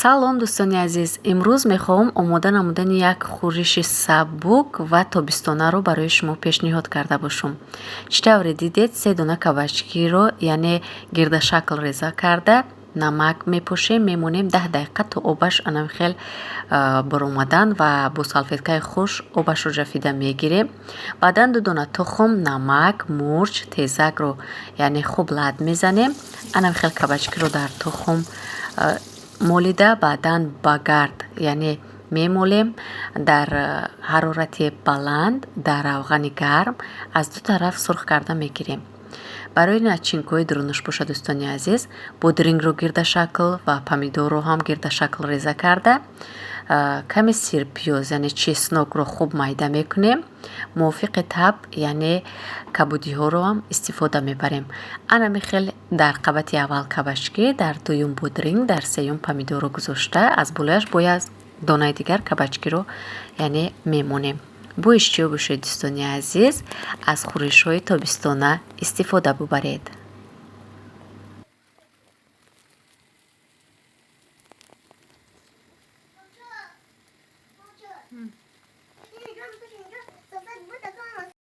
Салом, дӯстони азиз! Имрӯз мехоҳам омода намудани як хӯриши сабук ва тобистонаро барои шумо пешниҳод карда бошам. Чӣ тавре дидед, се дона кабачкиро, яъне гирдашакл реза карда, намак мепошем, мемонем 10 дақиқа, то обаш анам хел баромадан ва бо салфеткаи хушк обашро ҷафида мегирем. Баъдан ду дона тухм, намак, мурч, тезакро, яъне хуб лат мезанем. Анам хел кабачкиро дар тухм молида, баъдан ба гард, яъне мемолем. Дар ҳарорати баланд, дар равғани гарм аз ду тараф сурх карда мегирем. Барои начинкаҳои дурунаш бошад, дӯстони азиз, бодирингро гирдашакл ва помидорро ҳам гирдашакл реза карда, каме сирпиёз, яъне чеснокро хуб майда мекунем. Мувофиқи табъ, яъне кабудиҳоро ҳам истифода мебарем. Анами хел дар қабати аввал кабачки, дар дуюм бодиринг, дар сеюм помидорро гузошта, аз болояш бояд донаи дигар кабачкиро, яъне мемонем. Бо иштиҳо бошед, дӯстони азиз, аз хӯришҳои тобистона истифода бубаред.